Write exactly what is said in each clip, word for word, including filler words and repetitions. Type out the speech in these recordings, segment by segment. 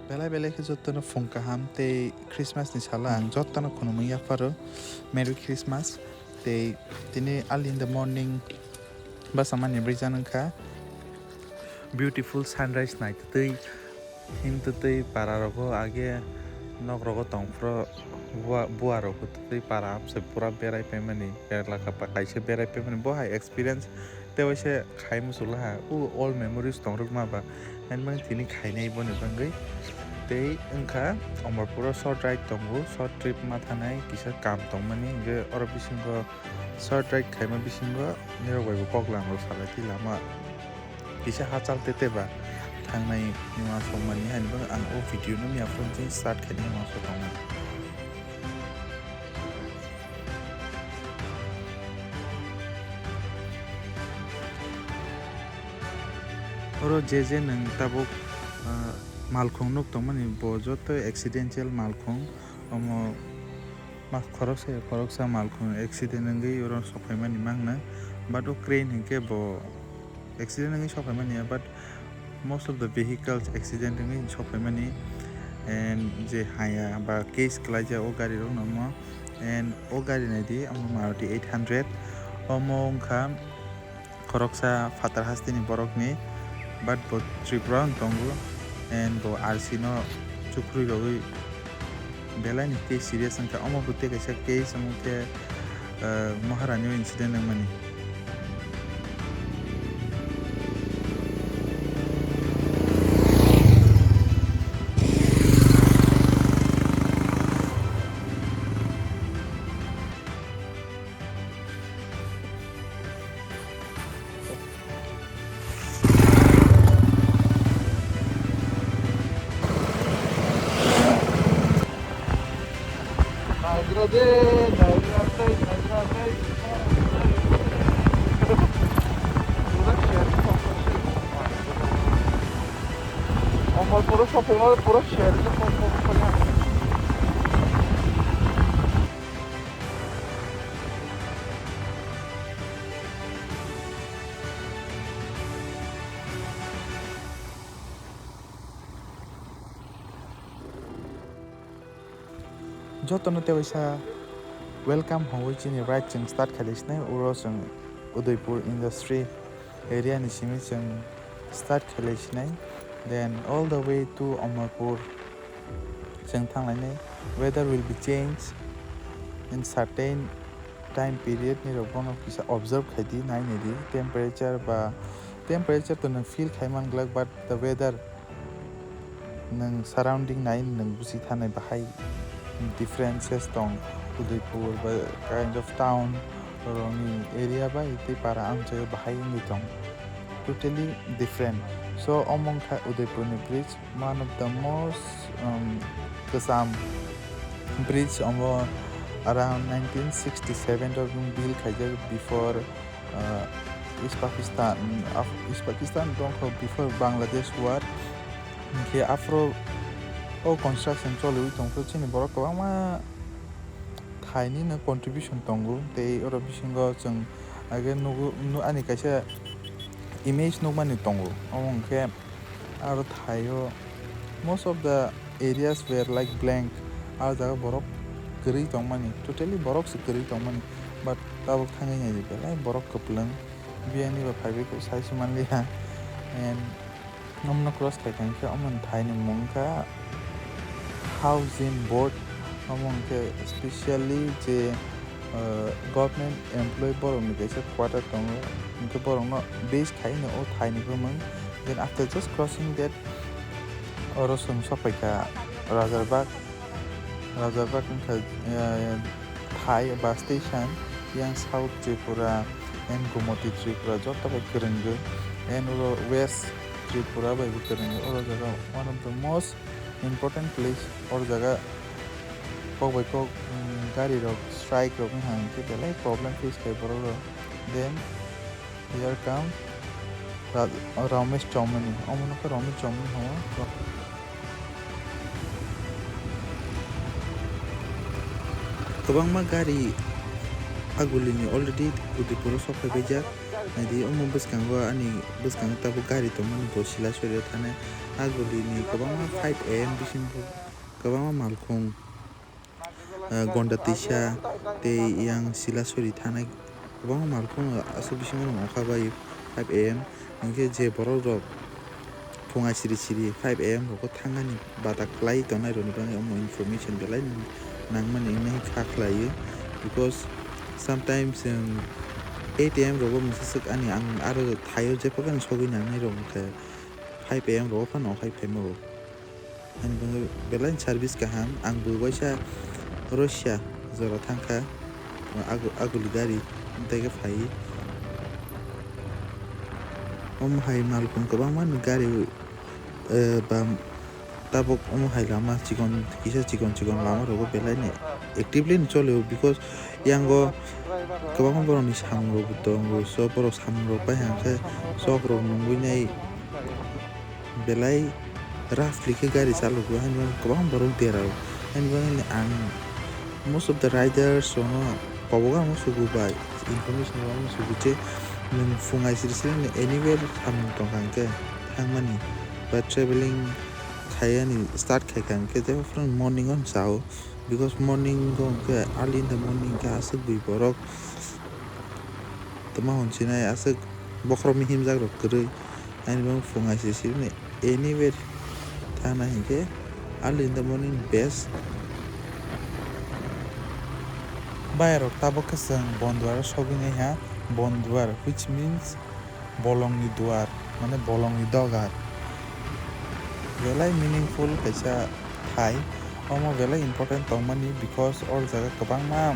Belai belai khe jotono phung kaham tei Christmas ni salo ang jotono khulumwi yapharo Merry Christmas. Tei tini early in the morning bwsamani bwrwi janwng kha. Beautiful sunrise naitwi himtwi para rogo age nok rogo tongphro bua, bua rogo twi para amsai pura berai paimani, berla kha pa kaisa berai paimani bo hai experience tei waisa khai muchunglaha, o old memories tongrwkma ba, haino tini khainai boni bagwi. Tei wngkha Amarpuro short ride tongo, short trip ma thanai kisa kam tongmani, hwnkhe oro bisingo short ride khaima bisingo nirok bai bo koklam rok salai twi lama kisa hachal tete ba thangnai ma sokmani, haino ang o video no miya phone jin start khainai ma sokmani. Oro je je nwng tabuk, ah, malkhung nuk tongmani, bo joto accidental malkhung, omo ma khoroksa ya khoroksa malkhung accident wngwi oro sokphaimani mangna, but o crane hinkhe bo accident wngwi sokphaimani ya, but most of the vehicles accident wngwi sokphaimani, and je haya ba case kwlaijak o gari rokno omo, and o gari naidi omo Maruti eight hundred, omo wngkha khoroksa phatar hasteni borokni, but bo Tripura no tongo, and bo R C no chukrwi rogwi belai ni tei serious wngkha. Omo bo tei kaisa case, omo khe, ah, Maharani o incident wngmani. Amarpuro shopping mall puro share. Jotono tei waisa welcome hwnwi chini ride chwng start khailai sinai, uro chwng Udaipur Industry area ni simi chwng start khailai sinai, then all the way to Amarpur chwng thanglainai. Weather will be changed in certain time period, nirok bono kisa observe khai di, nai nai di, temperature ba, temperature to nwng feel khai man glak, but the weather nwng surrounding nai nwng buji thanai bahai differences tong, Udaipur ba kind of town rokni area bai tei para amchaio bahai wngwi tong, totally different. So omo wngkha Udaipurni bridge, one of the most, um, kwcham bridge, omo around nineteen sixty-seven o build khaijak, before, uh, East Pakistan, Af-, East Pakistan tongkha before Bangladesh war. Hinkhe aphuru o construction choliwi tongkha, chini borok kwbangma thainino contribution tongo, tei oro bisingo chwng age nugo, nu-, ani kaisa image nukmani tongo, omo hinkhe aro thaio most of the areas were like blank, ah jaga borok kwrwi tongmani, totally borok se kwrwi tongmani, but tabuk thangwi naidi belai borok kwplwng, biyangni bo phaibai khe sai se manliya, and omono cross khaikha hinkhe omoni thaini mung wngkha housing board, omo hinkhe specially je, uh, government employee borokni kaisa quarter tongo, hinkhe borokno base khaino o thaini bumung. Then after just crossing that, oro chwng sokphaikha Rajarbag. Rajarbag wngkha, eh, thai bus station, yang South Tripura and Gumoti Tripura joto bai kwrwngwi, and oro West Tripura bai bo kwrwngwi. Oro jaga one of the most important place. Oro jaga kok bai kok, mm, gari rok strike rok wngkha, hinkhe belai problem face khai borok rok. Then here come Ra-, Ramesh Chowmani. Omo no khe Ramesh Chowmani hwngo. Kwbangma gari agulini already Udaipur o sok phaibaijak. Naidi, omo bwskango ani bwskango tabuk gari tongmani bo Silasori o thanai. A guli ni kwbangma five A M bisingo kwbangma malkhung, ah, Gonda Tisa tei yang Silasori thanai kwbangma malkhung aswk bisingo nung ongkha bai five A M. Hinkhe je borok rok phunga siri siri five A M rogo thangani bata khlai tongnai rokni bagwi omo information belai nangmani wngwi kha khlaio, because sometimes chwng eight A M rogo mungsa swk ani ang aro thaio jephakano sogwi nangnai rok wngkha five A M rogo phano okhai phaima o. Ani bagwi belai service kaham, ang bo waisa Russia jora thangkha, agu-, aguli gari tei khe phai. Omo hai malkhung kwbangma ni gari, eh, ba tabuk omo hai lama chikon kisa chikon chikon lama rogo belai ni actively ni cholio, because yango kwbangma borok ni samung rok bo tongo, so borok samung rok pai hang khe sok rok nungwi nai belai roughly khe gari chalogo, haino kwbang borok derao. Haino ang most of the riders ono kobogo ang sugu bai information rok ang sugu je nwng phung aisiri siri anywhere samung tongkha hwnkhe thangmani ba traveling khaiyani start khaikha hwnkhe jephru morning o chao, because morning o hwnkhe early in the morning khe aswk bui borok tongma hwnsinai aswk bokhorok mihimjak rok kwrwi. Ani bang phung aisiri siri anywhere thana hinkhe early in the morning best. Bayarok tabuk khe chwng Bonduar o sogwi naiha, Bonduar, which means bolongni duar, mane bolongni dogar. Belai meaningful kaisa thai, omo belai important tongmani, because o jaga kwbangma,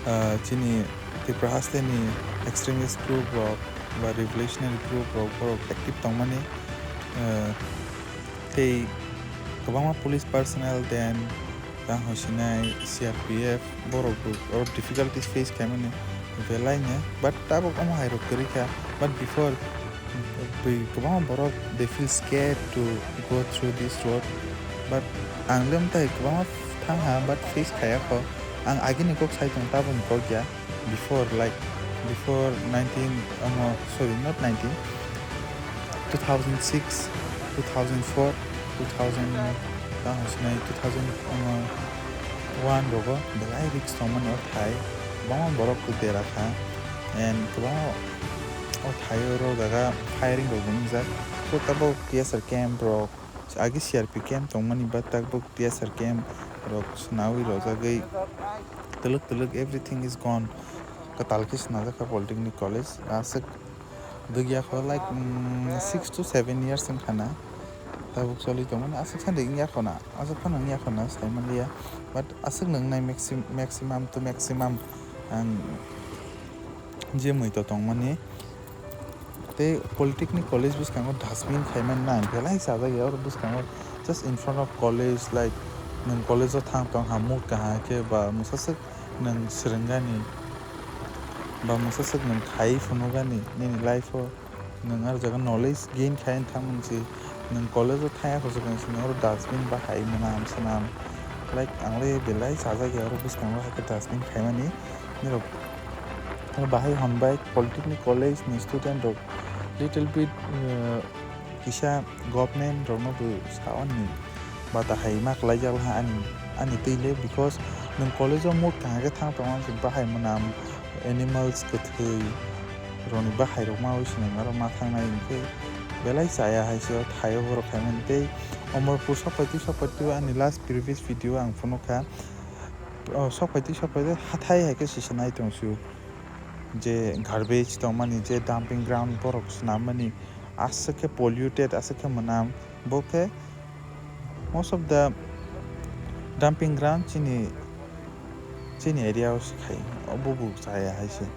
ah, chini Tripura hasteni extremist group rok ba revolutionary group rok borok active tongmani, ah, tei kwbangma police personnel then tang hoisinai C R P F borok bo oro difficulties face khaimani belai no, but tabuk omo hai rok kwrwi kha, but before twi kwbangma borok they feel scared to go through this road, but ang le mwtai kwbangma thang ha but face khaya kho, ang agini kok sai tong tabukni kok ya. Before, like, before nineteen, omo, sorry, not nineteen, two thousand six, two thousand four, two thousand, tamo sinai two thousand, omo, one rogo belai risk tongmani o thai, kwbangma borok dera kha, and kwbangma o thai oro jaga firing rok wngjak, so tabuk T S R camp rok, agi C R P camp tongmani ba tabuk T S R camp rok swnawi rojagwi twlwk twlwk everything is gone. Kwtal khe swnajak kha Polytechnic College. Aswk dwgya kho, like, mm, six to seven years wngkha na. Tabuk choli tongmani aswk sani wngya kho na, aswk phano wngya kho na, sai manliya. But aswk nwngnai maxim-, maximum to maximum ang je mui to tongmani. Tei Polytechnic College bwskango dustbin khaimani na, belai chajak ya oro bwskango, just in front of college, like, nwng college o thang tong ha, mood kaham khe ba mwsaswk nwng swrwngani ba mwsaswk nwng khai phunukgani nini life o, nwng aro jaga knowledge gain khai thangmani se, nwng college o thangya khosok nwng oro dustbin bahai mwnam swnam, like, ang le belai chajak ya oro bwskango hai khe dustbin khaimani. Nirok bahai hambai Polytechnic College ni student rok little bit, uh, kisa government rokno bo saoni bata hai ma kwlaijak ha ani, ani twi le, because nwng college o mood kaham khe thang tongma se bahai mwnam animals kwthwi rokni bahai rok ma wi se nwng aro ma thangnai hinkhe belai chaya hai se o thai o borok khaimani tei Omorpur sok pai twi sok pai twi ani last previous video ang phunukha. O, sok pai twi, sok pai twi, hathai hai khe sisa nai tong sio. Je garbage tongmani, je dumping ground borok swnammani, aswk khe polluted, aswk khe mwnam. Bo khe most of the dumping ground chini, chini area o se khai. O bo bo chaya hai se.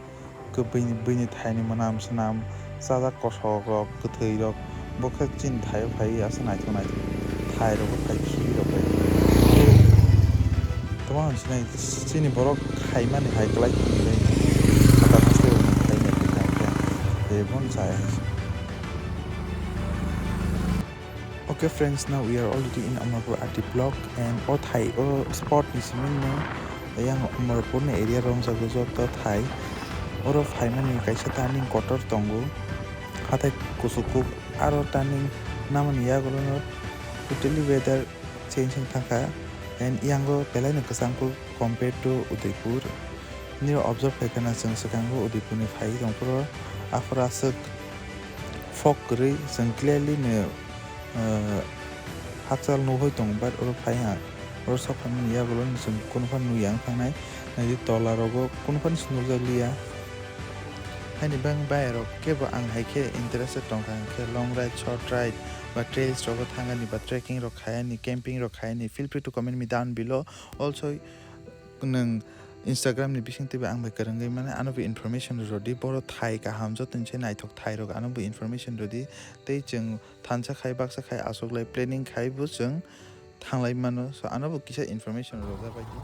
Khe bini, bini thaini mwnam swnam, chajak kosok rok, kwthwi rok, bo khe chini thaio phaiwi aswk naithok naithok thai rok bo phai khibi rok bai. Tamo hinwi sinai chini borok khaimani hai kwlai tongwi bai. Sakha haste rok khai nai khe, khe bono chaya hai se. Okay friends, now we are already in Amarpur R D block and o thai o spot ni simi no yang Amarpur ni area romjago joto thai. Oro phaimani kaisa turning kotor tongo, hathai kuchuk kuk, aro turning namani yagulono totally weather change wng thangkha, and yango belaino kwchang kuk compared to Udaipur. Nini observe khai khana chwng swkango Udaipurni phai tongphuru aphuru aswk fog kwrwi chwng clearly no, uh, hakchal nugwi tongo, but oro phai ha. Oro sok phaimani yagulo no chwng kunu phano nukya wng thangnai. Naidi tola rogo kunu phano se nukjak liya. Haini bang bayarok kebo ang hai khe interested tongkha, hwnkhe long ride, short ride, ba trails rogo thangani, ba trekking rok khayani, camping rok khayani, feel free to comment me down below. Also, nwng Instagram ni bising twibo ang bai kwrwngwi mano, ano bo information rwdi, boro thai kaham, jotoni se naithok thai rok, ano bo information rwdi. Tei chwng thansa khai, baksa khai, achuklai planning khai bo chwng thanglai mano. So, ano bo kisa information rwjak bai di.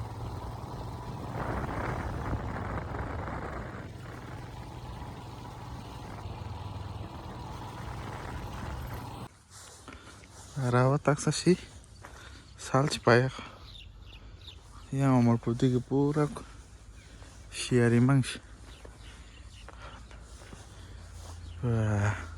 Rawa taksa si sal si paya. Yang Amarpur digi pura siyari mangsi. Wah.